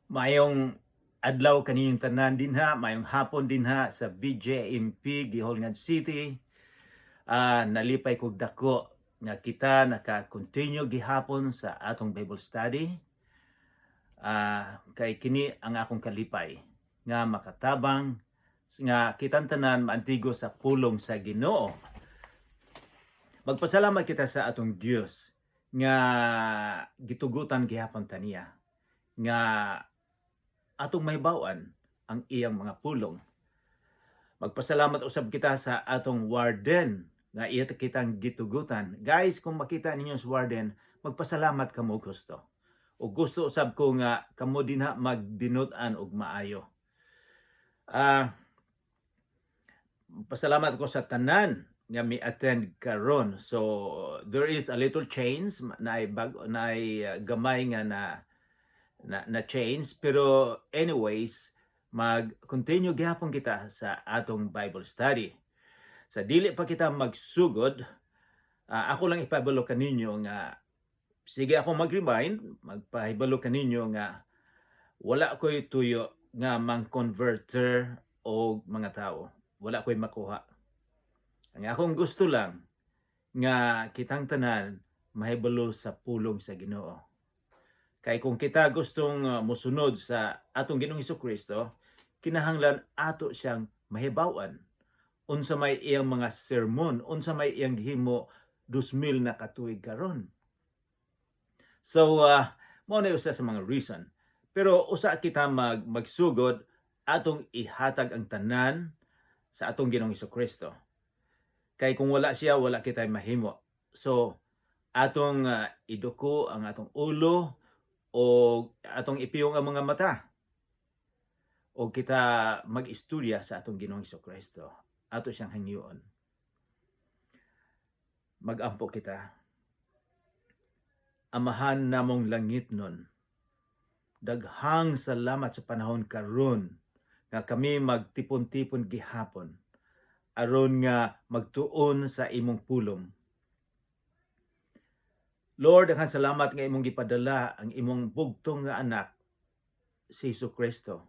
Maayong adlaw kaninyong tanan dinha, maayong hapon dinha sa BJMP Guihulngan City. Nalipay kog dako nga kita naka-continue gihapon sa atong Bible study. Kay kini ang akong kalipay nga makatabang nga kitang tanan maantigo sa pulong sa Ginoo. Magpasalamat kita sa atong Dios nga gitugutan gihapon ta niya nga atong mahibaw-an ang iyang mga pulong. Magpasalamat usab kita sa atong warden nga iya kitang gitugutan. Guys, kung makita ninyo sa warden, magpasalamat kamo gusto. O gusto usab ko nga kamo dinha magdinut-an og maayo. Pasalamat ko sa tanan nga mi attend karon. So there is a little change na bag na gamay nga na change, pero anyways, mag-continue gihapon kita sa atong Bible study. Sa dili pa kita magsugod, ako lang ipabalo kaninyo nga sige ako mag-remind, magpahibalo kaninyo nga wala ko'y tuyo nga mang-converter og mga tao. Wala ko'y makuha. Ang akong gusto lang nga kitang tanan mahibalo sa pulong sa Ginoo. Kay kung kita gustong musunod sa atong Ginoong Kristo, kinahanglan ato siyang mahibaw-an. Unsa may iyang mga sermon, unsa may iyang gihimo 2000 na katuig karon. So, mao na usa sa mga reason. Pero usa kita magsugod, atong ihatag ang tanan sa atong Ginoong Kristo. Kay kung wala siya, wala kita mahimo. So, atong iduko ang atong ulo o atong ipiyong ang mga mata o kita mag-istorya sa atong Ginoong Kristo. Ato siyang hangyoon. Mag-ampo kita. Amahan namong langitnon, daghang salamat sa panahon karon nga kami magtipon-tipon gihapon aron nga magtuon sa imong pulong. Lord, daghan salamat nga imong gipadala ang imong bugtong nga anak, si Hesus Kristo,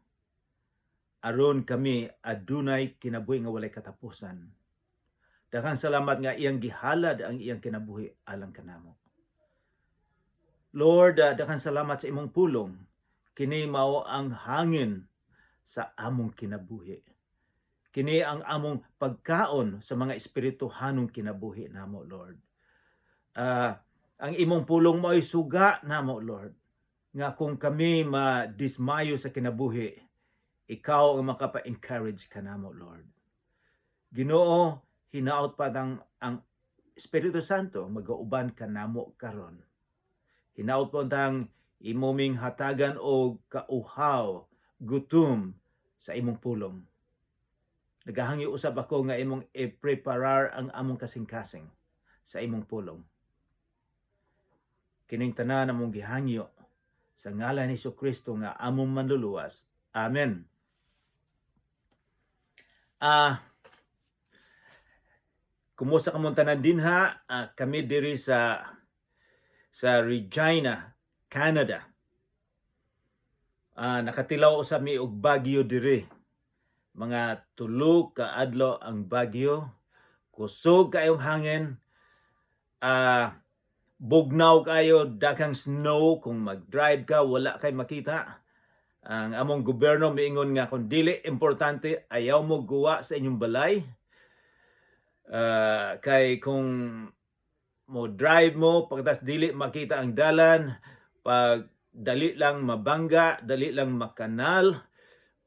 aron kami adunay kinabuhi nga walay katapusan. Daghang salamat nga iyang gihalad ang iyang kinabuhi alang kanamo. Lord, daghang salamat sa imong pulong. Kini mao ang hangin sa among kinabuhi. Kini ang among pagkaon sa mga espirituhanong kinabuhi namo, Lord. Ang imong pulong mao'y suga namo, Lord. Nga kung kami madismayo sa kinabuhi, ikaw ang makapa-encourage kanamo, Lord. Ginoo, hinaot pa ang Espiritu Santo magauban kanamo karon. Hinaot po ang imo ming hatagan og kauhaw, gutom sa imong pulong. Nagahangyo usab ako nga imong i-preparar ang among kasing-kasing sa imong pulong. Kining tanan among gihangyo sa ngalan ni Kristo nga among manluluwas. Amen. Kumusta kamong tanan dinha? Kami diri sa Regina, Canada. Nakatilaw usab mi og bagyo diri. Mga 3 ka adlaw ang bagyo. Kusog kayong hangin. Bugnaw kayo, daghang snow. Kung mag-drive ka, wala kay makita. Ang among gobyerno miingon nga kung dili importante, ayaw mo guwa sa inyong balay. Kay kung mo drive mo pagtas dili makita ang dalan, pag dali lang mabangga, dali lang makanal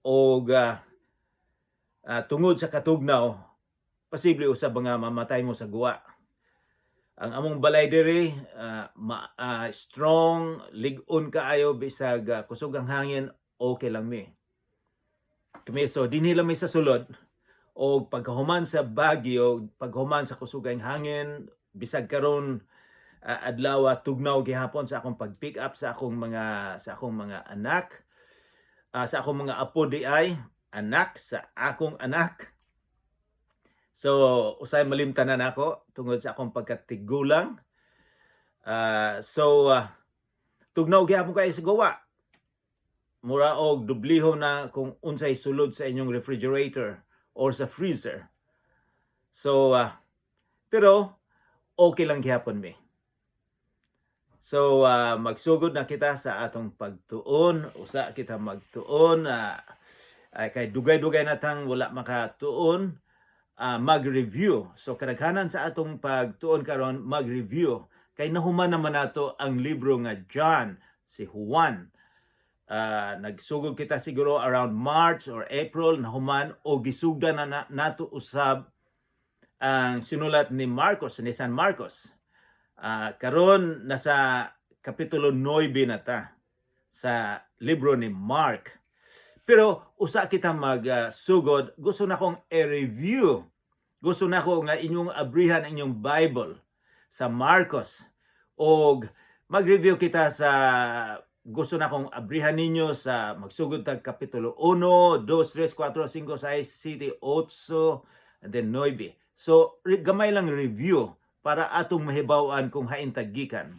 og tungod sa katugnaw, posible usab nga mamatay mo sa guwa. Ang among balay diri strong, lig-on kaayo, bisag kusog ang hangin, okay lang mi. Kami, so dinhi lang mi sa sulod og pagkahuman sa bagyo, paghuman sa kusugang hangin, bisag karon adlaw tugnaw gihapon sa akong pag-pick up sa akong mga anak, sa akong mga apo di ay anak sa akong anak. So usay malimtan na nako tungod sa akong pagkatigulang. So tugnaw gihapon kayo sa gawa. Mura og dubliho na kung unsay sulod sa inyong refrigerator or sa freezer. So, pero okay lang gihapon mi. So, magsugod na kita sa atong pagtuon. Usa kita magtuon. Ay, kay dugay-dugay na tang wala makatuon, mag-review. So, kadaghanan sa atong pagtuon karon mag-review. Kay nahuman naman nato ang libro nga John, si Juan. Nagsugod kita siguro around March or April, nahuman o gisugdan na nato usab ang sinulat ni Marcos, ni San Marcos. Karon nasa kapitulo 9 na ta sa libro ni Mark. Pero usa kita magsugod, gusto na kong i-review. Gusto na ko nga inyong abrihan ang inyong Bible sa Marcos og mag-review kita sa, gusto na kong abrihan ninyo sa magsugod tag kapitulo 1, 2, 3, 4, 5, 6, 7, 8, and then 9. So, gamay lang review para atong mahibaw-an kung hain ta gikan.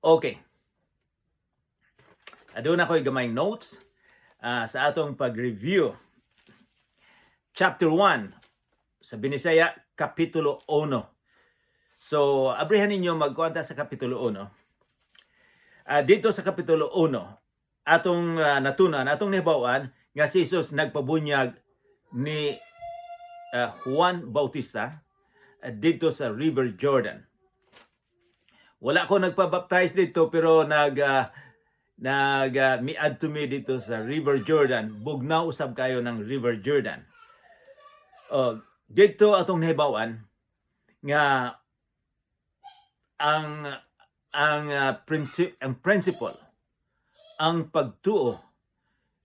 Okay. Aduna ko'y gamay notes sa atong pag-review. Chapter 1 sa Binisaya, Kapitulo 1. So, abrihan ninyo, magkuwanta sa Kapitulo 1. Dito sa Kapitulo 1, atong natunan, atong nahibaw-an nga si Jesus nagpabunyag ni Juan Bautista dito sa River Jordan. Wala ko nagpa-baptize dito pero nag nag miadto mi dito sa River Jordan. Bugnaw usab kayo ng River Jordan. Dito atong nahibaw-an nga ang principle, ang pagtuo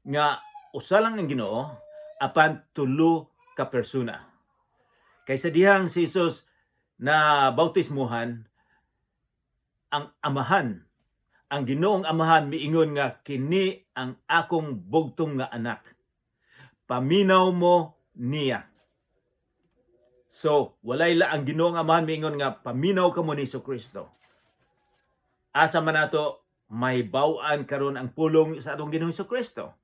nga usa lang ang Ginoo apan tulo ka persona. Kaysa dihang si Jesus na bautismuhan, ang Amahan, ang Ginoong Amahan miingon nga kini ang akong bugtong nga anak. Paminaw mo niya. So, walay la ang Ginoong Amahan miingon nga paminaw kamo ni Kristo. Asa man nato mahibaw-an karon ang pulong sa atong Ginoong Kristo?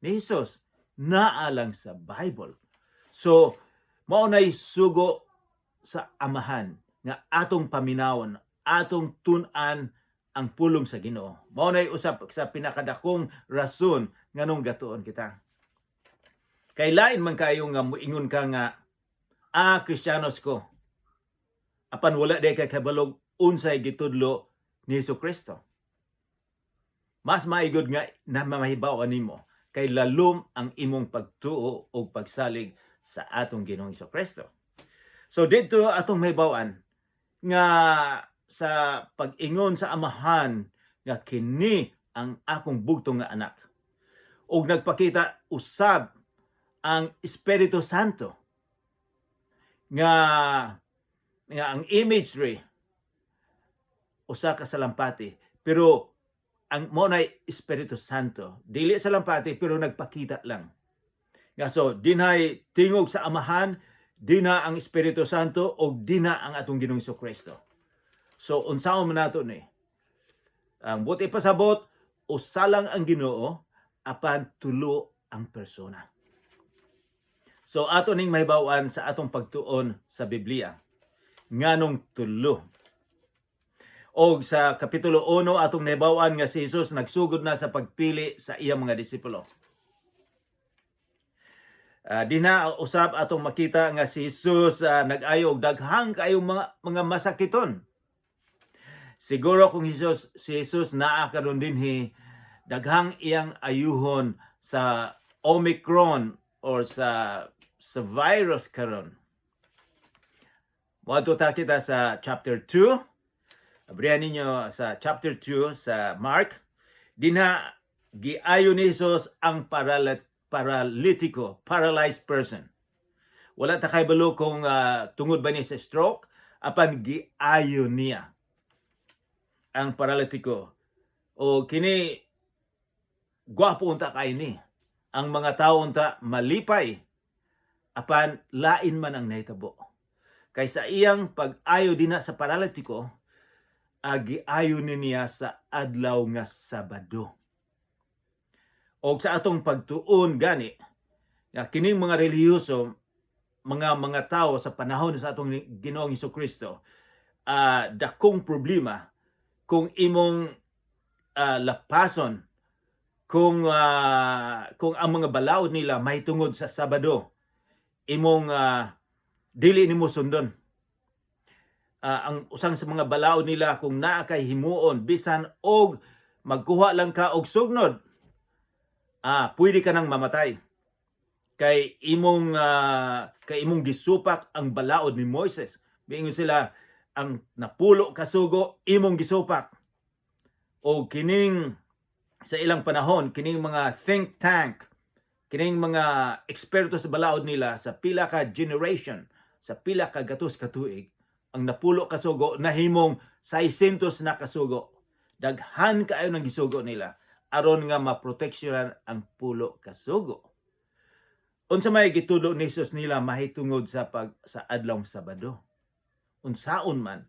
Ni Jesus naa lang sa Bible. So, mao nay sugo sa Amahan nga atong paminawon, atong tun-an ang pulong sa Ginoo. Mao nay usab sa pinakadakong rason nganong gatuon kita. Kay lain man kayo nga muingon ka nga Kristiyanos ko. Apan wala day kay kabalog unsay gitudlo ni Hesus Kristo. Mas maigod nga na mahibaw nimo kay lalom ang imong pagtuo o pagsalig sa atong Ginoong Kristo. So dito atong mahibaw-an nga sa pag-ingon sa Amahan nga kini ang akong bugtong nga anak. Og nagpakita usab ang Espiritu Santo nga ang imagery usa ka salampati, pero ang mo nay Espiritu Santo dili salampati pero nagpakita lang nga. So dinhay tingog sa Amahan, dinha ang Espiritu Santo og dinha ang atong Ginoong Kristo. So unsaon man nato ni ang buot ipasabot? Usa lang ang Ginoo apan tulo ang persona. So ato ning mahibaw-an sa atong pagtuon sa Biblia nganong tulo. Og sa kapitulo 1 atong nahibaw-an nga si Jesus nagsugod na sa pagpili sa iyang mga disipulo. Dinha usab atong makita nga si Jesus nag-ayo og daghang kayong mga masakiton. Siguro kung si Jesus naa karon dinhi, daghang iyang ayuhon sa Omicron or sa virus karon. Moadto ta kita sa chapter 2. Abrihan ninyo sa chapter 2 sa Mark. Dinha giayo ni Jesus ang paralytico, paralyzed person. Wala ta kaybalo kung tungod ba ni sa stroke, apan giayo niya ang paralytiko. O kini gwapo unta kay ni. Ang mga tao unta malipay apan lain man ang nahitabo. Kay sa iyang pag-ayo dinha sa paralitiko, giayo ni niya sa adlaw nga Sabado. Og sa atong pagtuon gani, nga kining mga relihiyoso, mga tao sa panahon sa atong Ginoong Kristo, dakong problema kung imong lapason kung ang mga balaod nila mahitungod sa Sabado, imong dili nimo sundon. Ang usang sa mga balaod nila, kung naa kay himuon bisan og magkuha lang ka og sugnod, pwede ka nang mamatay kay imong gisupak ang balaod ni Moises. Miingon sila, ang napulo ka sugo imong gisupak. O kining sa ilang panahon, kining mga think tank, kining mga eksperto sa balaod nila sa pila ka generation, sa pila ka gatos ka tuig, ang napulo ka sugo nahimong 600 na kasugo. Daghan kaayo ng gisugo nila aron nga maproteksyonan ang pulo ka sugo. Unsa may gitudlo ni Jesus nila mahitungod sa adlawng Sabado? Unsaon man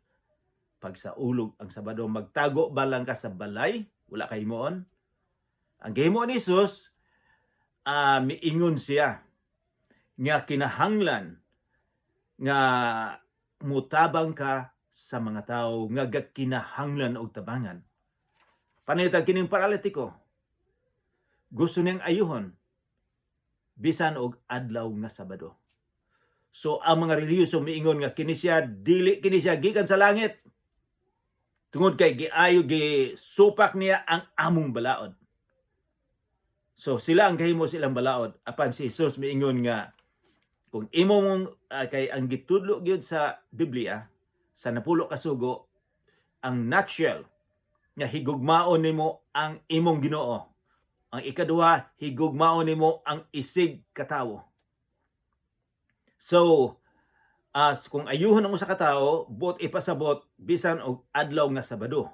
pag saulog ang Sabado, magtago ba lang ka sa balay, wala kay himuon? Ang gihimo ni Jesus, miingon siya nga kinahanglan nga mutabang ka sa mga tao nga gakinahanglan og tabangan. Panitag kining paralitiko, gusto niyang ayuhon bisan og adlaw nga Sabado. So ang mga relihiyoso miingon nga kini siya dili kini siya gikan sa langit tungod kay giayo, gisupak niya ang among balaod. So sila ang gahimo silang balaod, apan si Jesus miingon nga kung imo mong kay ang gitudlo gyud sa Biblia sa napulo ka sugo, ang nutshell nga higugmaon nimo ang imong Ginoo. Ang ikaduha, higugmaon nimo ang isig katawo. So, as kung ayuhon ang usa ka tawo, buot ipasabot bisan og adlaw nga Sabado,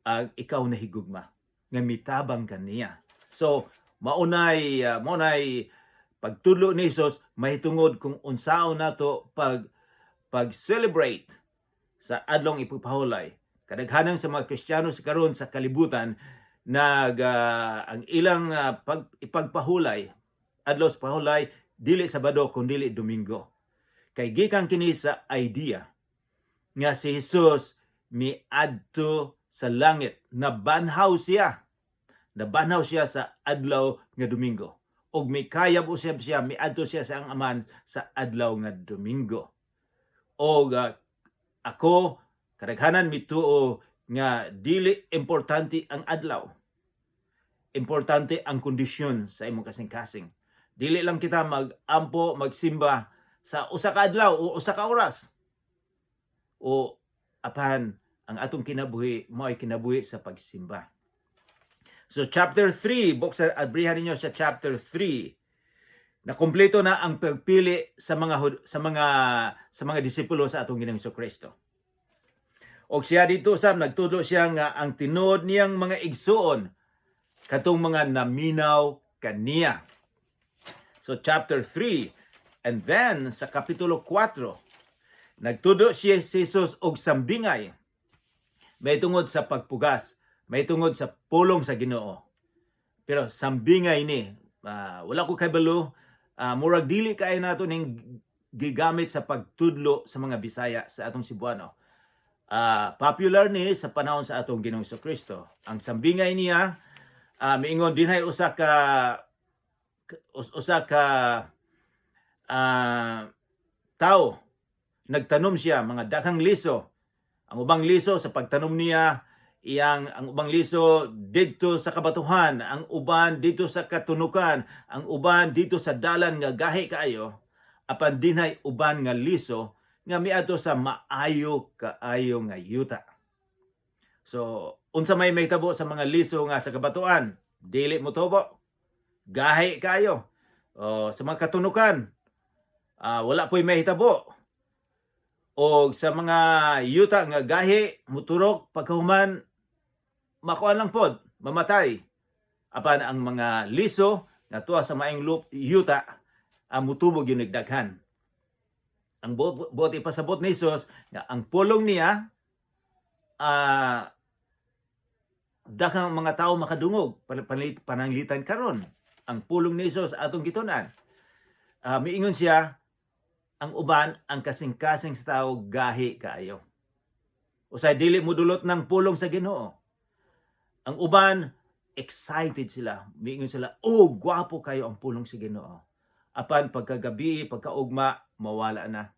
ag ikaw na higugma nga mitabang kaniya. So, maunay pagtudlo ni Jesus mahitungod kung unsaon nato pag celebrate sa adlong ipagpahulay. Kadaghanan sa mga Kristiyano sa karon sa kalibutan nag ang ilang pag ipagpahulay, adlaw sa pahulay, dili Sabado kundi Domingo. Kay gikan kini sa idea nga si Jesus miadto sa langit, nabanhaw siya. Nabanhaw siya sa adlaw nga Domingo. Og mikayab usab siya, miadto siya sa ang Amahan sa adlaw nga Domingo. Og ako, kadaghanan mituo nga dili importante ang adlaw. Importante ang kondisyon sa imong kasing-kasing. Dili lang kita mag-ampo, magsimba sa usa ka adlaw o usa ka oras. O apan ang atong kinabuhi mao'y kinabuhi sa pagsimba. So chapter 3, buksan, abrihan ninyo sa chapter 3. Nakumpleto na ang pagpili sa mga disipulo sa atong Ginoong Kristo. Og siya dito sa nagtudlo siya nga ang tinuod niyang mga igsuon katong mga naminaw kaniya. So chapter 3, and then sa kapitulo 4, nagtudlo siya si Jesus og sambingay may tungod sa pagpugas, may tungod sa pulong sa Ginoo. Pero sambingay ni, wala ko kabalo, murag dili kaayo nato ning gigamit sa pagtudlo sa mga Bisaya sa atong Cebuano. Popular ni sa panahon sa atong Ginoong Kristo. Ang sambingay niya, miingon dinhay usa ka tao, nagtanom siya mga daghang liso. Ang ubang liso sa pagtanom niya, iyang ang ubang liso didto sa kabatuhan, ang uban didto sa katunukan, ang uban didto sa dalan nga gahi kaayo, apan dinhay uban nga liso nga miadto sa maayo kaayo nga yuta. So, unsa may mahitabo sa mga liso nga sa kabatuan? Dili mo tubo. Gahi kaayo. O, sa mga katunukan, wala po'y mahitabo. O sa mga yuta nga gahi, muturok, pagkahuman, makuan lang pod, mamatay. Apan ang mga liso nga tuwa sa maayong yuta, ang mutubo gyud daghan. Ang buot ipasabot ni Jesus nga ang pulong niya, daghang mga tao makadungog. Pananglitan karon ang pulong ni Jesus atong gitun-an. Miingon siya, ang uban, ang kasing-kasing sa tao gahi kaayo. Usay dili modulot ng pulong sa Ginoo. Ang uban, excited sila. Miingon sila, "Oh, gwapo kayo ang pulong sa Ginoo." Apan pagkagabi, pagkaugma, mawala na.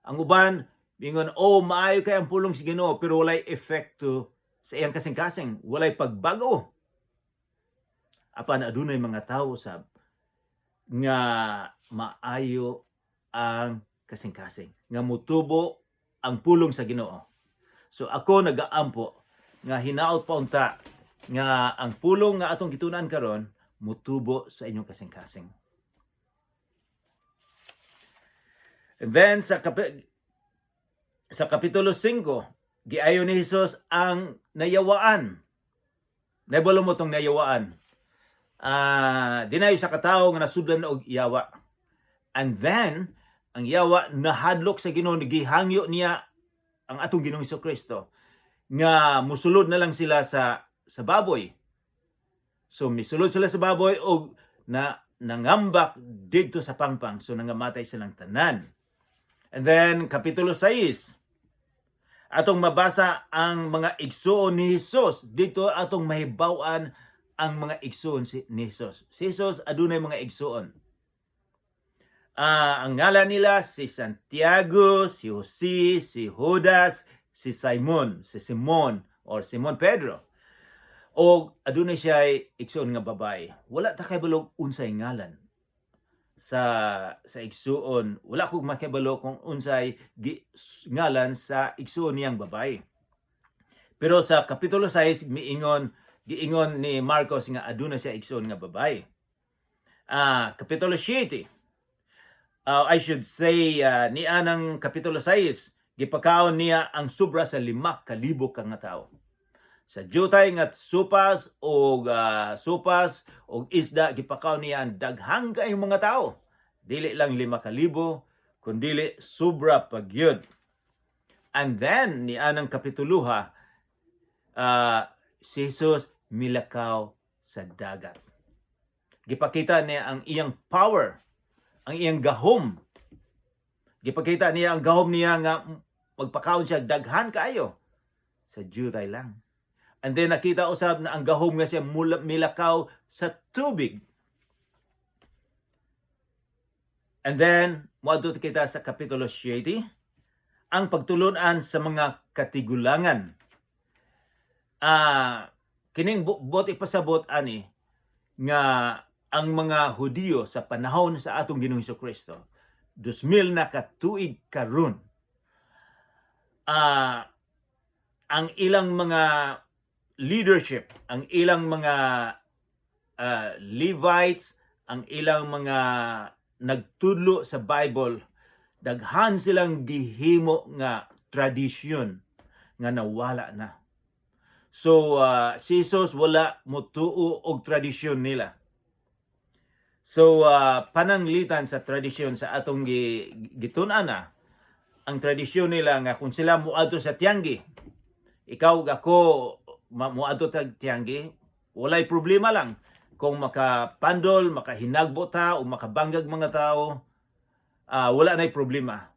Ang uban, miingon, "Oh, maayo kay ang pulong sa Ginoo," pero walay epekto sa iyang kasing-kasing, walay pagbago. Apan adunay mga tao sab nga maayo ang kasing-kasing, nga mutubo ang pulong sa Ginoo. So ako nagaampo nga hinaot pa unta nga ang pulong nga atong gitun-an karon mutubo sa inyong kasing-kasing. And then sa kapitulo 5, giayo ni Jesus ang nayawaan. Nahibalo mo tong nayawaan. Dinayo sa katawo nga nasudlan og yawa. And then ang yawa nahadlok sa Ginoo, gihangyo niya ang atong Ginoong Kristo nga musulod na lang sila sa baboy. So misulod sila sa baboy og na nangambak didto sa pangpang, so nangamatay silang tanan. And then kapitulo 6, atong mabasa ang mga igsuon ni Jesus. Dito atong mahibaw-an ang mga igsuon ni Jesus. Si Jesus adunay mga igsuon. Ang ngalan nila si Santiago, si Jose, si Judas, si Simon, si Simon or Simon Pedro. O adunay siya igsuon nga babae. Wala ta kabalo unsay ngalan sa igsuon. Wala ko makibalo kung unsay ngalan sa igsuon niyang babae. Pero sa kapitulo 6, miingon giingon ni Marcos nga aduna siya igsuon nga babae. Kapitulo 7. I should say, niya ng kapitulo 6, gipakaon niya ang sobra sa 5,000 ka nga tawo. Sa jutay nga sopas og isda, gipakaon niya ang daghang kaayong mga tao. Dili lang 5,000 kundili sobra pa gyud. And then nianang kapituluha, si Jesus milakaw sa dagat. Gipakita niya ang iyang power, ang iyang gahom. Gipakita niya ang gahom niya nga magpakaon siya daghan kaayo sa jutay lang. And then nakita usab na ang gahom nga siya milakaw sa tubig. And then moadto kita sa kapitulo 7, ang pagtulunan sa mga katigulangan. Kining buot ipasabot ani nga ang mga Hudiyo sa panahon sa atong Ginoong Kristo, 2000 na katuig karon, ang ilang mga leadership, ang ilang mga Levites, ang ilang mga nagtudlo sa Bible, daghan silang gihimo nga tradisyon nga nawala na. So si Jesus wala motuo og tradisyon nila. So pananglitan sa tradisyon sa atong gitun-an na ang tradisyon nila nga kung sila moadto sa tianggi, ikaw ug ako moadto tag tianggi, walay problema lang kung makapandol, makahinagbo ta o makabanggag mga tao, wala na'y problema.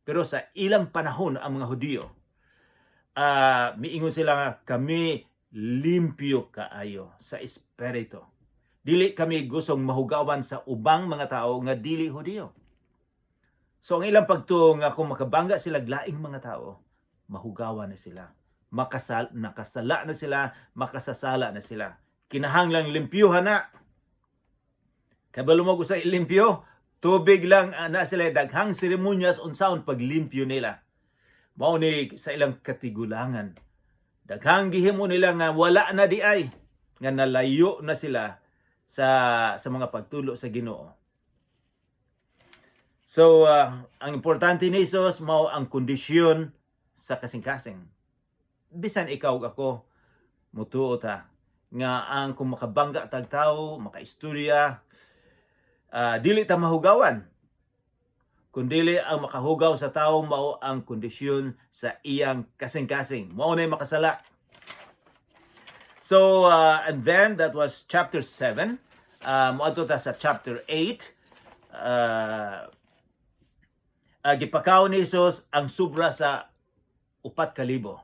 Pero sa ilang panahon ang mga Hudiyo, miingon sila nga kami limpyo kaayo sa espiritu. Dili kami gustong mahugawan sa ubang mga tao nga dili Hudiyo. So ang ilang pagtuo nga kung makabangga sila laing mga tao, mahugawan na sila. Nakasala na sila, makasasala na sila. Kinahanglang limpyuhan na. Kabalo mo sa limpyo, tubig lang, na sila daghang seremonyas unsaon paglimpyo nila. Mao ni sa ilang katigulangan. Daghang gihimo nila nga wala na di ay nga nalayo na sila sa mga pagtulo sa Ginoo. So ang importante ni Jesus mao ang kondisyon sa kasing-kasing. Bisan ikaw ug ako mutuo ta nga ang kung makabangga tag tao, makaistorya, dili ta mahugawan. Kundili ang makahugaw sa tawo mao ang kondisyon sa iyang kasing-kasing. Mao na'y makasala. So, and then that was chapter 7. Moadto ta sa chapter 8. Gipakaon ni Jesus ang sobra sa 4,000.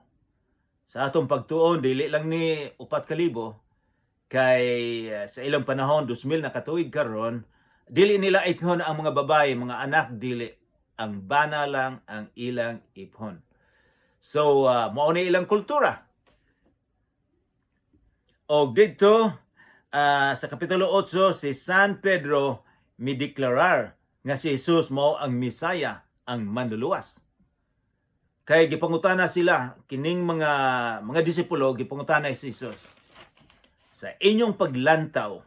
Sa atong pagtuon, dili lang ni 4,000 kay sa ilang panahon, 2000 na katuig karon, dili nila iphon ang mga babae, mga anak, dili. Ang bana lang ang ilang iphon. So, mao ni ilang kultura. Og didto sa Kapitulo 8, si San Pedro mideklarar nga si Jesus mao ang Mesaya, ang manluluwas. Kay gipangutana sila kining mga disipulo, gipangutana si Jesus. Sa inyong paglantaw,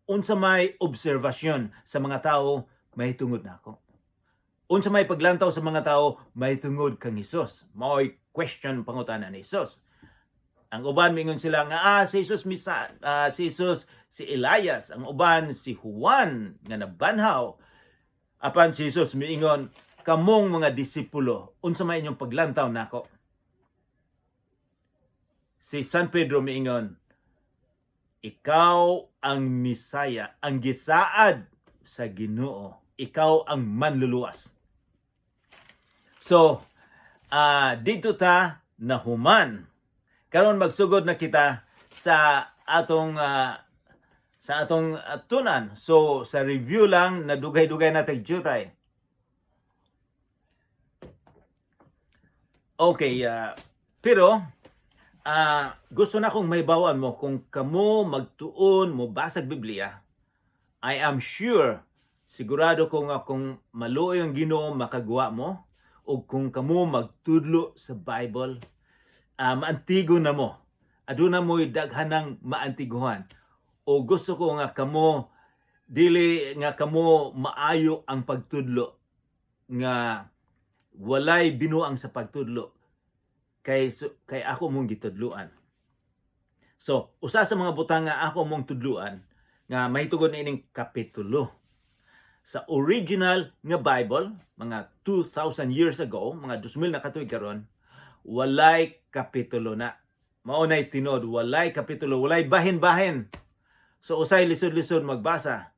unsa may obserbasyon sa mga tao mahitungod nako? Unsa may paglantaw sa mga tao mahitungod kang Hesus? Mao'y question, pangutana ni Jesus. Ang uban mingon sila nga si Jesus misa, si Jesus si Elias, ang uban si Juan nga nabanhaw. Apan si Jesus miingon, "Kamong mga disipulo, unsa may inyong paglantaw nako?" Si San Pedro miingon, "Ikaw ang Misaya, ang gisaad sa Ginoo. Ikaw ang manluluwas." So, dito ta nahuman. Karon magsugod na kita sa atong tunan. So sa review lang, nadugay-dugay na tag jutay. Okay, pero gusto na akong mahibawan mo kung kamo magtuon mo basag Biblia, I am sure, sigurado ko nga kung maluoy ang Ginoo makagawa mo o kung kamo magtudlo sa Bible, maantigo na mo. Aduna mo'y daghanang maantiguhan. O gusto ko nga kamo dili nga kamo maayo ang pagtudlo, nga walay binuang sa pagtudlo kay ako mong gitudluan. So, usa sa mga butang nga ako mong tudluan nga mahitungod niining kapitulo. Sa original nga Bible, mga 2,000 years ago, mga 2,000 na katuig karon, walay kapitulo na. Mao nay tinuod, walay kapitulo, walay bahin-bahin. So usay lisod-lisod magbasa.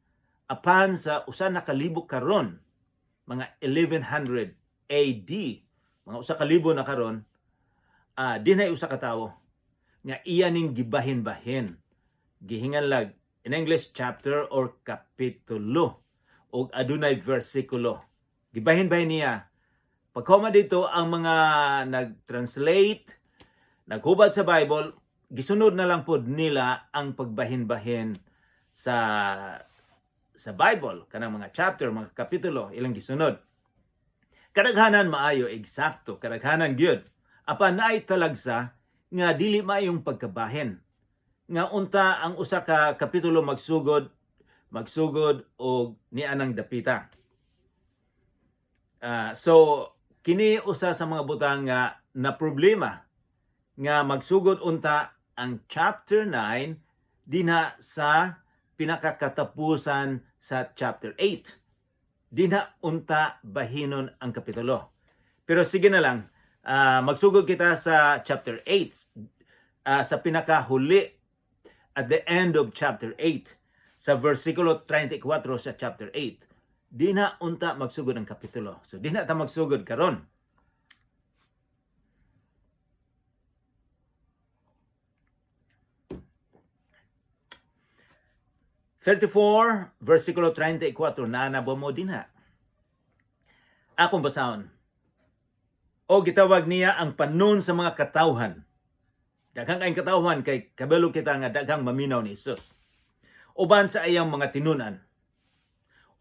Apan sa 1,000 karon, mga 1100 AD, mga 1,000 na karon, dinay usa ka tawo nga iya ning gibahin-bahin. Gihinganlag in English chapter or kapitulo og adunay versikulo. Gibahin-bahin niya. Pagkoma dito ang mga nag-translate, naghubad sa Bible, gisunod na lang pod nila ang pagbahin-bahin sa Bible, kanang mga chapter, mga kapitulo, ilang gisunod. Kadaghanan maayo, eksakto, kadaghanan gyud. Apan naay talagsa nga dili maayong pagkabahin. Nga unta ang usa ka kapitulo magsugod og nianang dapita. So kini usa sa mga butang nga na problema nga magsugod unta ang chapter 9 dinha sa pinakakatapusan sa chapter 8. Dinha unta bahinon ang kapitulo. Pero sige na lang, magsugod kita sa chapter 8, sa pinakahuli, at the end of chapter 8, sa versikulo 34 sa chapter 8. Dinha unta magsugod ang kapitulo. So dinha ta magsugod karon. 34, versikulo 34, naa na ba mo dinha? Akong basahon. O gitawag niya ang panon sa mga katawhan. Daghang kayong katawhan kay kabalo kita nga daghang maminaw ni Jesus. Uban sa iyang mga tinunan.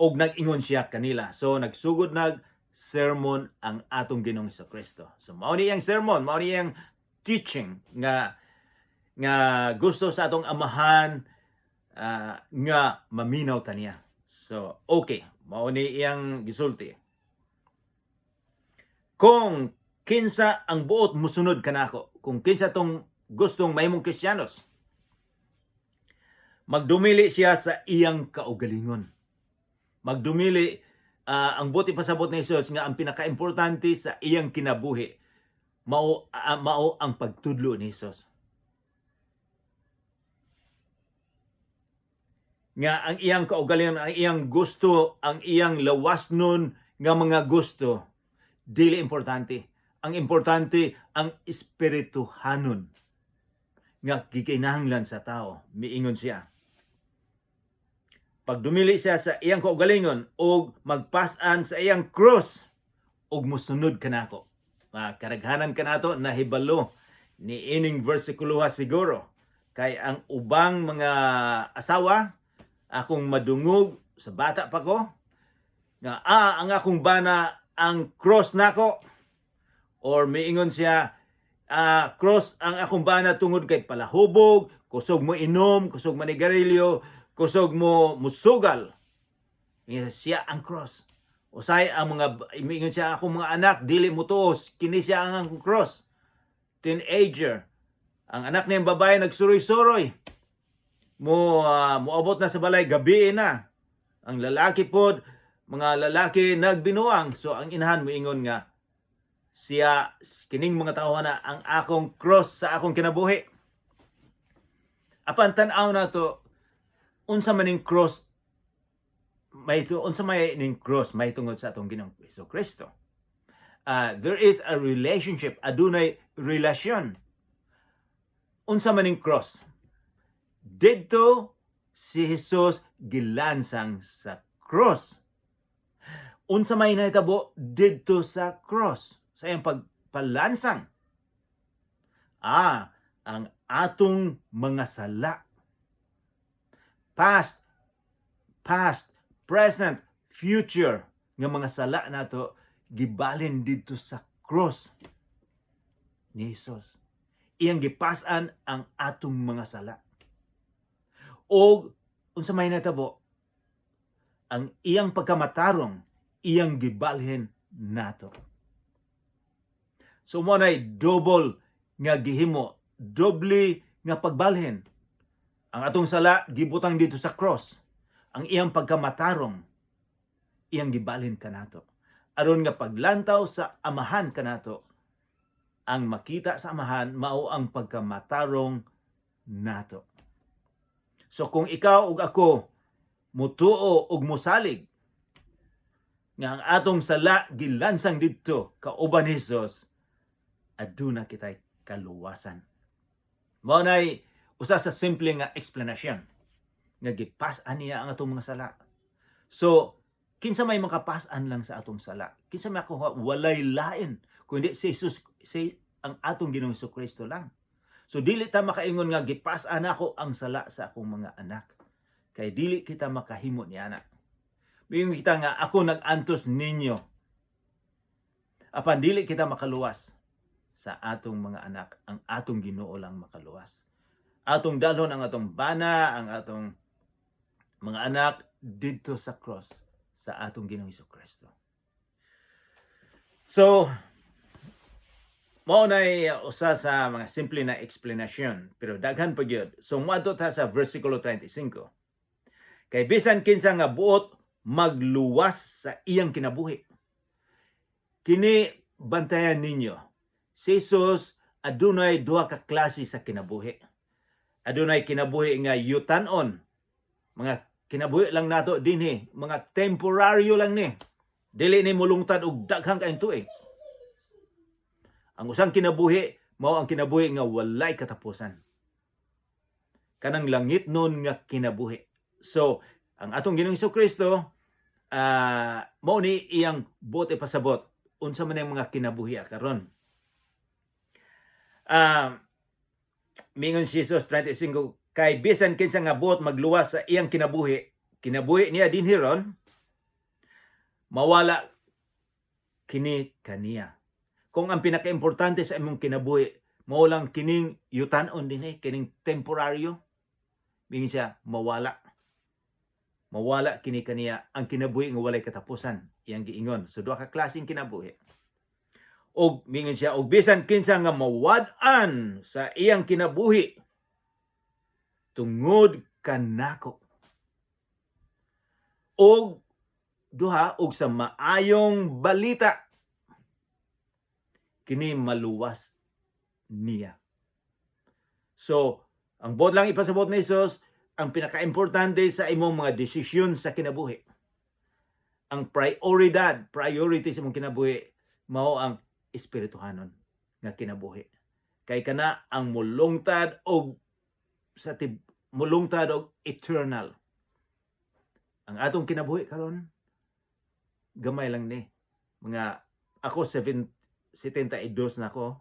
Og nag-ingon siya kanila. So nagsugod nag sermon ang atong Ginoong Kristo. So mao ni iyang sermon, mao ni iyang teaching nga nga gusto sa atong amahan nga maminaw ta niya. So okay, mao ni iyang gisulti. Kung kinsa ang buot musunod kanako, kung kinsa tong gustong mahimong Kristiyanos, magdumili siya sa iyang kaugalingon. Magdumili ang buot ipasabot ni Jesus nga ang pinakaimportante sa iyang kinabuhi mao ang pagtudlo ni Jesus. Nga ang iyang kaugalingon, ang iyang gusto, ang iyang lawasnon nga mga gusto dili importante. Ang importante ang espirituhanon nga gikinahanglan sa tao. Miingon siya. Pagdumili siya sa iyang kaugalingon og magpas-an sa iyang cross og mosunod kanako. Karaghanan kanato nahibalo ni ining versikulo siguro kay ang ubang mga asawa, akong madungog sa bata pa ko nga ang akong bana ang cross nako, or miingon siya, cross ang akong bana tungod kay palahubog, kusog mo inom, kusog manigarilyo, kusog mo musugal. Ingon siya ang cross. Usay ang mga miingon siya, akong mga anak dili mo tuos, kini siya ang akong cross. Teenager. Ang anak niyang babae nagsuroy-suroy. Mo moabot na sa balay, gabi na. Ang lalaki pod, mga lalaki nagbinuang. So ang inahan moingon nga siya, kining mga tawo na ang akong cross sa akong kinabuhi. Apan tan-aw na to, unsa man ning cross may unsa may ning cross may tungod sa atong Ginoong Hesus Kristo? There is a relationship, adunay relasyon. Unsa man ning cross? Didto si Jesus gilansang sa cross. Unsa may nahitabo didto sa cross sa iyang pagpalansang? Ang atong mga sala. Past, past, present, future nga mga sala nato gibalin didto sa cross ni Jesus. Iyang gipas-an ang atong mga sala. Og unsa may natabo? Ang iyang pagkamatarong iyang gibalhin nato. So mo nay double nga gihimo, doble nga pagbalhin. Ang atong sala gibutang didto sa cross. Ang iyang pagkamatarong iyang gibalhin kanato. Aron nga paglantaw sa Amahan kanato, ang makita sa Amahan mao ang pagkamatarong nato. So kung ikaw ug ako mutuo ug musalig nga ang atong sala gilansang didto kauban ni Jesus, aduna kitay kaluwasan. Mao nay usa sa simple nga explanation nga gipas-an niya ang atong mga sala. So kinsa may makapas-an lang sa atong sala? Kinsa may makuha? Walay lain kundi si Jesus, si ang atong Ginoong Kristo lang. So dili ta makaingon nga gipas-an ako ang sala sa akong mga anak. Kay dili kita makahimo niana. Miingon kita nga ako nag-antos ninyo. Apan dili kita makaluwas sa atong mga anak. Ang atong Ginoo lang makaluwas. Atong dalhon ang atong bana, ang atong mga anak didto sa cross sa atong Ginoong Kristo. So, mao nay usa sa mga simple na explanation, pero daghan pa gyud. So moadto ta sa versikulo 35. Kay bisan kinsa nga buot magluwas sa iyang kinabuhi. Kini bantayan ninyo. Si Jesus adunay duha ka klase sa kinabuhi. Adunay kinabuhi nga yutanon. Mga kinabuhi lang nato dinhi, mga temporaryo lang ni. Dili ni mulungtad og daghang kaayong tuig. Ang usang kinabuhi mao ang kinabuhi nga walay katapusan. Kanang langit nun nga kinabuhi. So, ang atong Ginoong Kristo mao ni iyang buot ipasabot unsa man ang mga kinabuhi karon. Mingon si Jesus 35, kay bisan kinsa nga buot magluwas sa iyang kinabuhi, kinabuhi niya dinhi ron, mawala kini kaniya. Kung ang pinakaimportante sa imong kinabuhi mao lang kining yutanon dinhi, kining temporaryo, mingon siya mawala. Mawala kini kaniya ang kinabuhi nga walay katapusan, iyang giingon. So duha ka klaseng kinabuhi. Og mingon siya, og bisan kinsa nga mawad-an sa iyang kinabuhi tungod kanako og Duha, ug sa maayong balita, kini maluwas niya. So, ang buot lang ipasabot ni Jesus, ang pinaka-importante sa imong mga desisyon sa kinabuhi, ang prioridad, priority sa imong kinabuhi, mao ang espirituhanon nga kinabuhi. Kay kana ang mulungtad og eternal. Ang atong kinabuhi karon, gamay lang ni. Mga ako 7 72 na ako.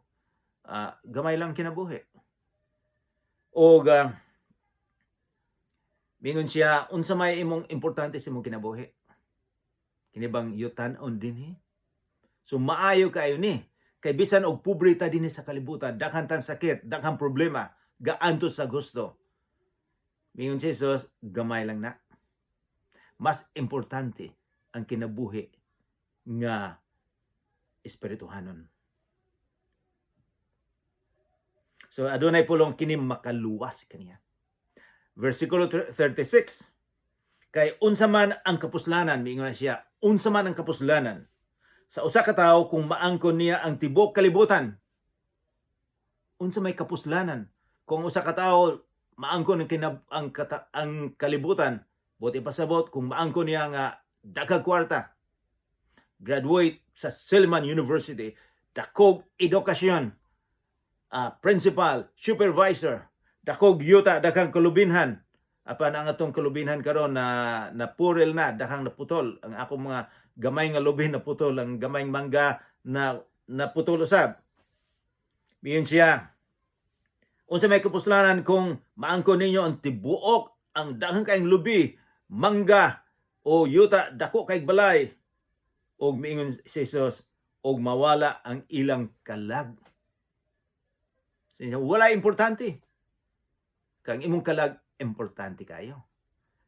Gamay lang kinabuhi. Og mingon siya, unsa may imong importante sa imong kinabuhi? Kini bang yutan-on dinhi? So maayo kaayo ni. Kay bisan og pobre ta dinhi sa kalibutan, daghan tang sakit, daghang problema, gaantos sa gusto. Mingon si Jesus, gamay lang na. Mas importante ang kinabuhi nga espirituhanon. So adunay pulong, kini makaluwas kaniya. Versikulo 36. Kay unsa man ang kapuslanan, miingon na siya, unsa man ang kapuslanan sa usa ka tawo kung maangkon niya ang tibuok kalibutan? Unsa may kapuslanan kung usa ka tawo maangkon ang kalibutan? Buot ipasabot, kung maangkon niya nga daghang kwarta, graduate sa Silliman University, dakog edukasyon, principal, supervisor, dakog yuta, daghang kalubinhan. Apan ang atong kalubinhan karon na napuril na, daghang naputol. Ang akong mga gamay nga lubin naputol, ang gamay mangga na naputol usab. Miingon siya, unsa may kapuslanan kung maangkon ninyo ang tibuok, ang daghang kaayong lubi, mangga o yuta, dako kay balay, og miingon si Jesus, og mawala ang ilang kalag? Wala importante. Kang imong kalag importante kayo.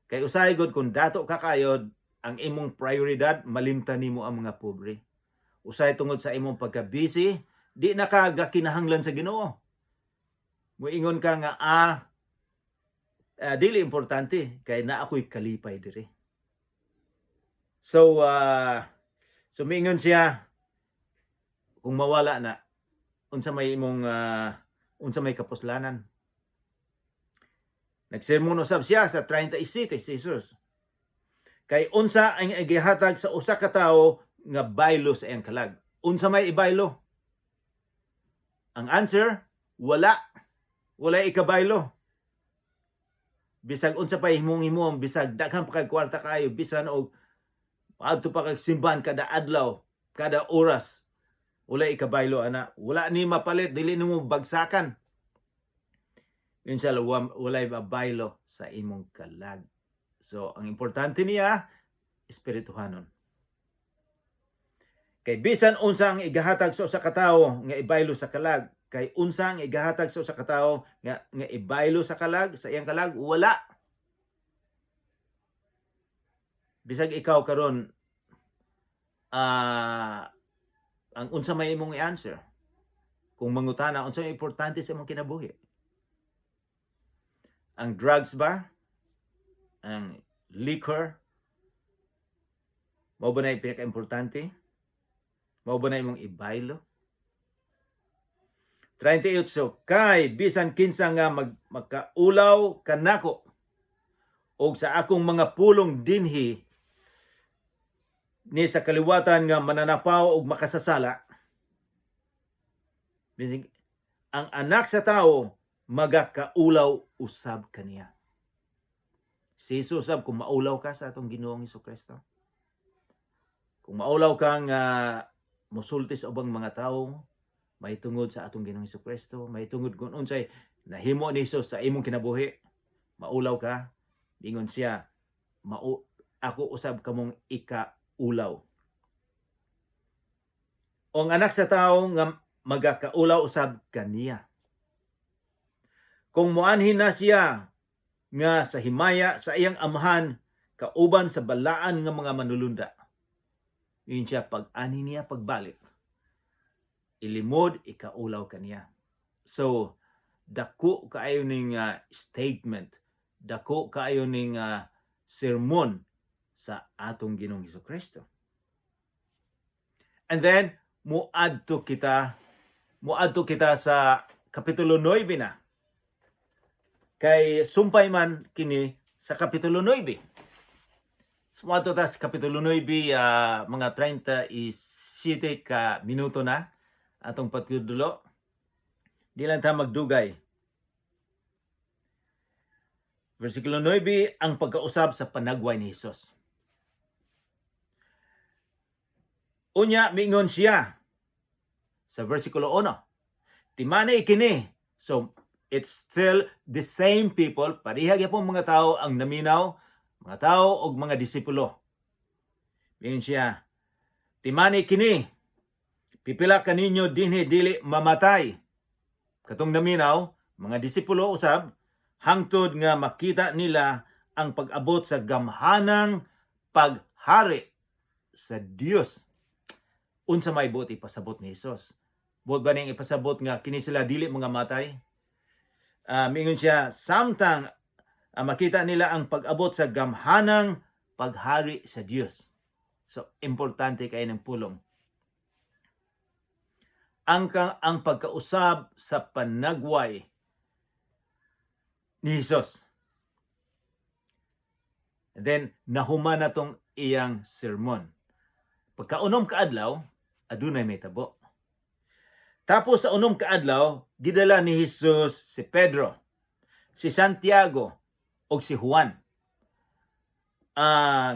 Kay usahay gud kung dato ka kayod, ang imong prioridad malimtan nimo ang mga pobre. Usahay tungod sa imong pagka-busy, di na ka gakinahanglan sa Ginoo. Muingon ka nga dili importante kay naa ako'y kalipay diri. So miingon siya, kung mawala na, unsa may kapuslanan? Nagsermon usab siya sa 37 si Jesus. Kay unsa ang igihatag sa usa ka tawo nga baylo sa iyang kalag? Unsa may ibaylo? Ang answer, wala. Wala ikabaylo. Bisag unsa pa imong himo, bisag daghan pa kag kwarta kayo, bisan og adto pa kag simbahan kada adlaw, kada oras, wala ikabaylo ana. Wala ni mapalit, dili nimo bagsakan. Yun siya, walay mabaylo sa imong kalag. So, ang importante niya, espirituhanon. Kay bisan unsa ang igahatag sa usa ka tawo nga ibaylo sa kalag, kay unsa ang igahatag sa usa ka tawo nga ibaylo sa kalag, sa iyang kalag, wala. Bisag ikaw karon, ang unsa may imong i-answer kung mangutana unsa may importante sa imong kinabuhi? Ang drugs ba? Ang liquor? Mao ba na yung pinaka-importante? Mao ba na imong ibaylo? 38. So, kay bisan kinsa nga magkaulaw kanako og sa akong mga pulong dinhi ni sa kaliwatan nga mananapaw og makasasala, bisig ang Anak sa Tao magakaulaw usab kaniya. Si Jesus usab, kung maulaw ka sa atong Ginoong Kristo, kung maulaw ka nga musulti sa ubang mga tawo mahitungod sa atong Ginoong Kristo, mahitungod kung unsay nahimo ni Jesus sa imong kinabuhi, maulaw ka, ingon siya, mao ako usab kamong ikaulaw. O ang Anak sa Tao nga magakaulaw usab kaniya. Kung muanhin na siya nga sa himaya sa iyang Amahan kauban sa balaan nga mga manulunda. Yun siya, pag-anhi niya pagbalik, ilimod, ikaulaw kaniya. So, dako kaayo ning statement, dako kaayo ning sermon. sa atong Ginoong Kristo. And then muadto kita sa Kapitulo 9 na. Kay sumpay man kini sa Kapitulo 9. So, muadto ta sa Kapitulo 9, mga 37 ka minuto na atong pagtudulo. Di lang ta magdugay. Versikulo 9, ang pagkausab sa panagway ni Hesus. Unya miingon siya sa versikulo 1. Timani kini. So it's still the same people, pareha gyapon mga tao ang naminaw, mga tao og mga disipulo. Miingon siya, "Timani kini. Pipila kaninyo dinhi dili mamatay." Katong naminaw, mga disipulo usab, hangtod nga makita nila ang pag-abot sa gamhanang paghari sa Dios. Unsa may buot ipasabot ni Hesus? Buot ba niyang ipasabot nga kini sila dili mga matay? Mingon siya, samtang makita nila ang pag-abot sa gamhanang paghari sa Dios. So, importante kay ng pulong. Ang pagkausab sa panagway ni Hesus. And then, nahuman na tong iyang sermon. Pagka-unom kaadlaw, adunay may tabo. Tapos sa 6 ka adlaw, gidala ni Jesus si Pedro, si Santiago, ug si Juan.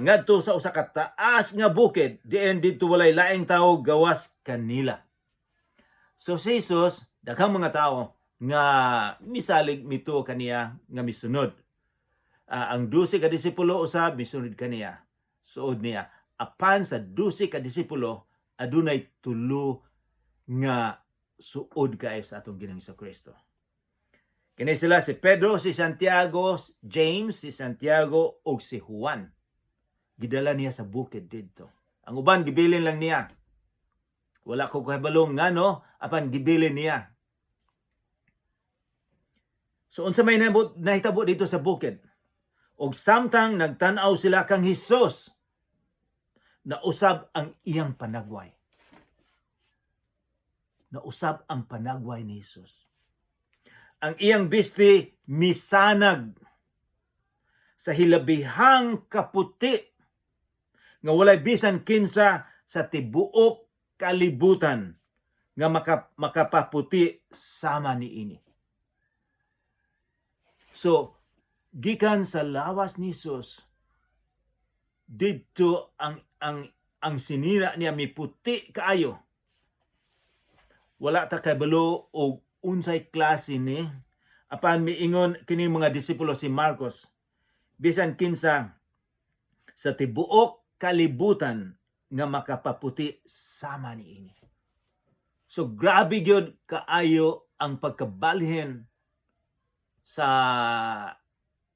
Ngadto sa usa ka taas nga bukid, diin didto walay laing tawo gawas kanila. So si Jesus, daghang mga tao nga misalig mituo kaniya nga misunod. Ang 12 ka disipulo usab misunod kaniya. Suod niya. Apan sa 12 ka disipulo, adunay tulo nga suod kaayo sa atong Ginoong Kristo. Kini sila si Pedro, si Santiago, James, si Santiago ug si Juan. Gidala niya sa bukid didto. Ang uban gibilin lang niya. Wala ko kahibalo ngano, apan gibilin niya. So unsa may nahitabo dito sa bukid? Og samtang nagtan-aw sila kang Hesus, nausab ang iyang panagway. Nausab ang panagway ni Hesus. Ang iyang bisti misanag sa hilabihang kaputi nga walay bisan kinsa sa tibuok kalibutan nga makapaputi sama niini. So, gikan sa lawas ni Jesus, didto ang sinina niya miputi kaayo. Wala ta kabalo og unsay klase ni, apan miingon kini mga disipulo, si Marcos, bisan kinsa sa tibuok kalibutan nga makapaputi sama niini. So grabe gyud kaayo ang pagkabalhin sa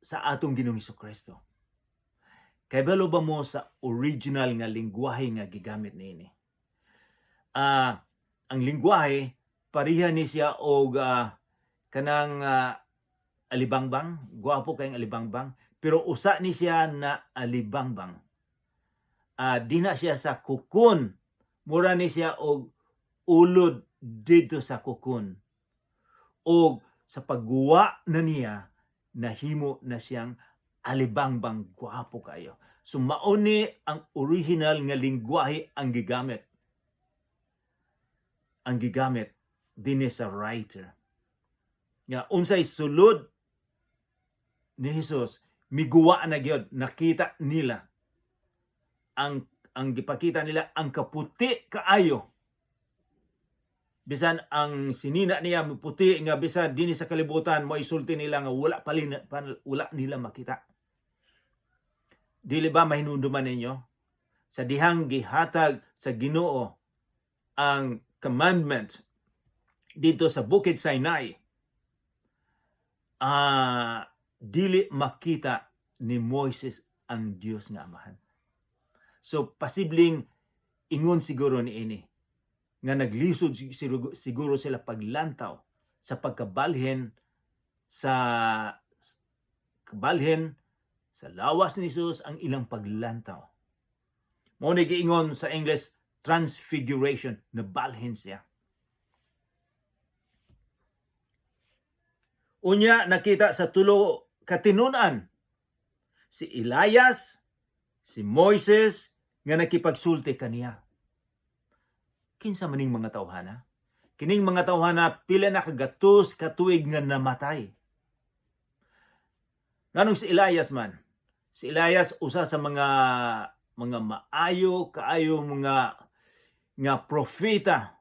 atong Ginoong Kristo. Kay balo ba mo sa original nga lingwahe nga gigamit niini? Ang lingwahe pareha ni siya og kanang alibangbang, gwapo kayong alibangbang, pero usa ni siya na alibangbang. Di na siya sa cocoon. Mura ni siya og ulod dito sa cocoon. Og sa pagguwa na niya, nahimo na siyang alibangbang gwapo kayo. So mauni ang original nga lingwahe ang gigamit. Ang gigamit dinhi sa writer. Nga unsay sulod ni Jesus, miguwa na gyud, nakita nila ang gipakita nila ang kaputi kaayo, bisan ang sinina niya puti nga bisan dinhi sa kalibutan mo isulti nila nga wala palina, wala nila makita. Dili ba mahinumduman ninyo sa dihang gihatag sa Ginoo ang commandment dito sa Bukid Sinai, dili makita ni Moises ang Dios nga Amahan? So posibleng ingon siguro ni ini nga naglisod siguro sila paglantaw sa pagkabalhin sa kabalhin. Sa lawas ni Jesus ang ilang paglantaw. Mao ni giingon sa English transfiguration, nabalhin siya. Unya nakita sa tulo katinunan si Elias, si Moises nga nakipagsulti kaniya. Kinsa maning mga tawhana? Kining mga tawhana pila na kagatos katuig nga namatay. Nganong si Elias man? Si Elias usa sa mga maayo kaayo mga nga propeta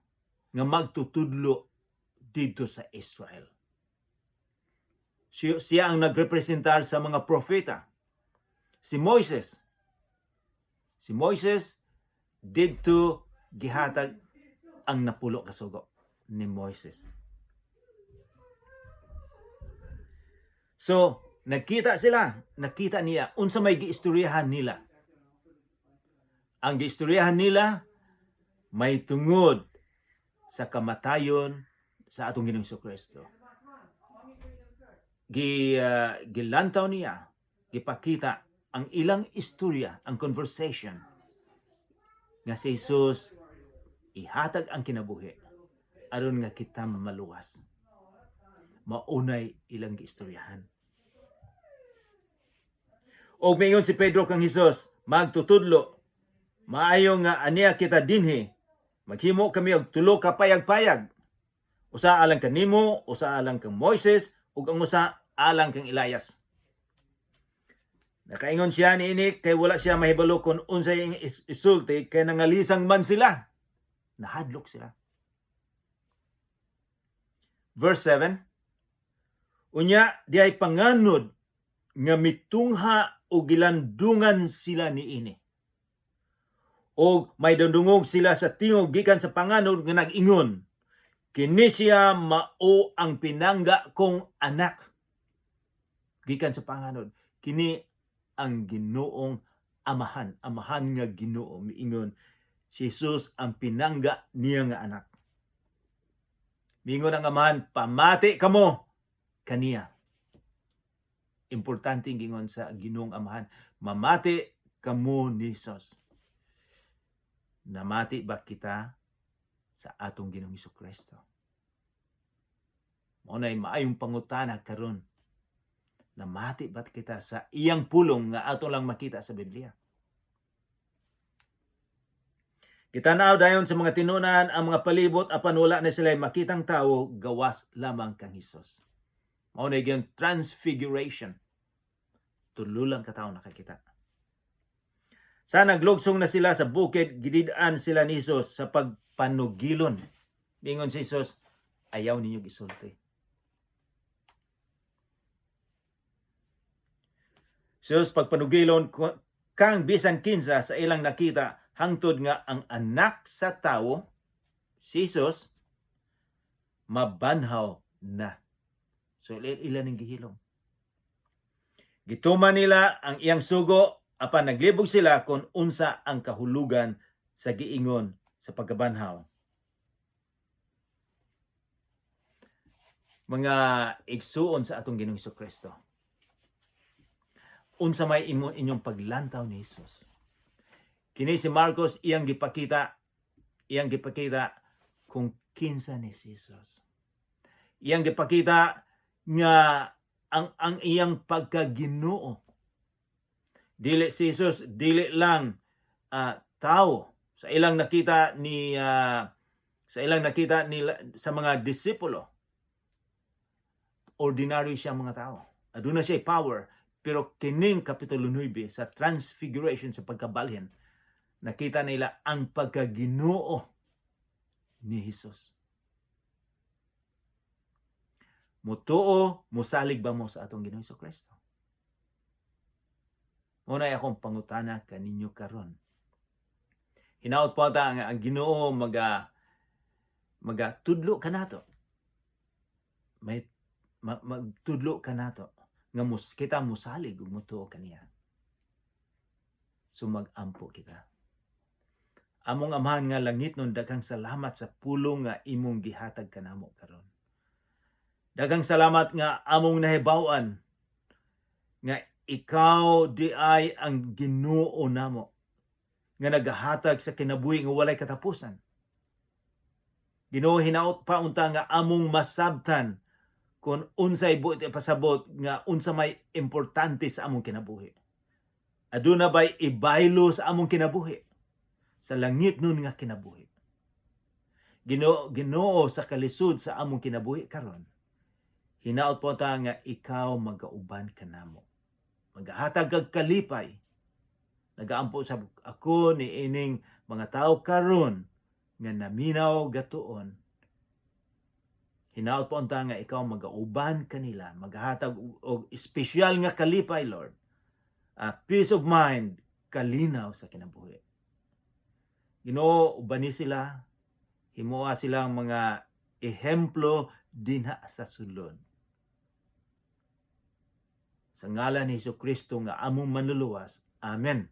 nga magtutudlo didto sa Israel. Siya ang nagrepresentar sa mga propeta. Si Moises. Si Moises didto gihatag ang napulo ka sugo ni Moises. So, nagkita sila, nakita niya unsa may giistoryahan nila. Ang giistoryahan nila may tungod sa kamatayon sa atong Ginoong Kristo. Gilantaw niya, gipakita ang ilang istorya, ang conversation nga si Jesus ihatag ang kinabuhi aron nga kita maluwas. Maunay ilang giistoryahan. Og mingon si Pedro kang Hesus, "Magtutudlo, maayo nga aniya kita dinhi. Maghimo kami og tulo ka payag-payag. Usa alang kanimo, usa alang kang Moises, ug ang usa alang kang Elias." Nakaingon siya niini kay wala siya mahibalo kung unsay iyang isulti kay nangalisang man sila. Nahadlok sila. Verse 7. Unya diay panganod nga mitungha o gilandungan sila niini. O may dandungog sila sa tingog gikan sa panganod nga nag-ingon, "Kini siya mao ang pinangga kong anak." Gikan sa panganod, kini ang Ginoong Amahan, Amahan nga Ginoo miingon si Jesus ang pinangga niya nga anak. Miingon ang Amahan, "Pamati kamo kaniya." Importante ang gingon sa Ginoong Amahan, mamati kamo ni Jesus. Namati ba kita sa atong Ginoong Kristo? Mao nay maayong pangutana karon. Namati ba kita sa iyang pulong nga ato lang makita sa Biblia? Kitanaw dayon sa mga tinunan ang mga palibot apan wala na sila makitang tawo gawas lamang kang Hesus. Mao na yung transfiguration. Tulo lang ka tawo nakakita. Sa naglugsong na sila sa bukid, gidid-an sila ni Hesus sa pagpanugilon. Mingon si Hesus, "Ayaw ninyo gisulti." Jesus pagpanugilon kang bisan kinsa sa ilang nakita hangtod nga ang anak sa tawo, si Jesus, mabanhaw na. So ilan ang gihilom. Gituman nila ang iyang sugo apan naglibog sila kung unsa ang kahulugan sa giingon sa pagkabanhaw. Mga igsuon sa atong Ginoong Kristo, unsa may imo inyong paglantaw ni Hesus? Kini si Marcos iyang gipakita kung kinsa ni si Jesus. Iyang gipakita nga ang iyang pagkaginoo. Dili si Jesus dili lang tao sa ilang nakita nila sa mga disipulo. Ordinaryo siya mga tao. Aduna siya power, pero kining kapitulo 9 sa transfiguration, sa pagkabalhin, nakita nila ang pagkaginoo ni Jesus. Mutuo, musalig ba mo sa atong Ginoong Kristo? Muna akong pangutana kaninyo karon. Hinaot po ata ang Ginoo maga tudlo kanato. May magtudlo kanato nga mus kita musalig ug mutuo kaniya. So mag-ampo kita. Among Amahan nga langit nun, daghang salamat sa pulong nga imong gihatag kanamo karon. Daghang salamat nga among nahibaw-an nga Ikaw diay ang Ginoo namo nga nagahatag sa kinabuhi nga walay katapusan. Ginoo, hinaot pa unta nga among masabtan kung unsay buot ipasabot nga unsa may importante sa among kinabuhi. Aduna bay ibaylo sa among kinabuhi sa langit nun nga kinabuhi? Ginoo, Ginoo, sa kalisod sa among kinabuhi karon, hinaot po ta nga ikaw magauban kanamo. Magahatag kag kalipay. Nagaampo sa ako ni ining mga tao karon nga naminaw gatuon. Hinaot po unta nga ikaw magauban kanila, maghatag og espesyal nga kalipay, Lord. Peace of mind, kalinaw sa kinabuhi. Ginoo, ubani sila, himoa silang mga ehemplo dinha sa sulod. Sa ngalan ni Hesus Kristo nga among Manluluwas. Amen.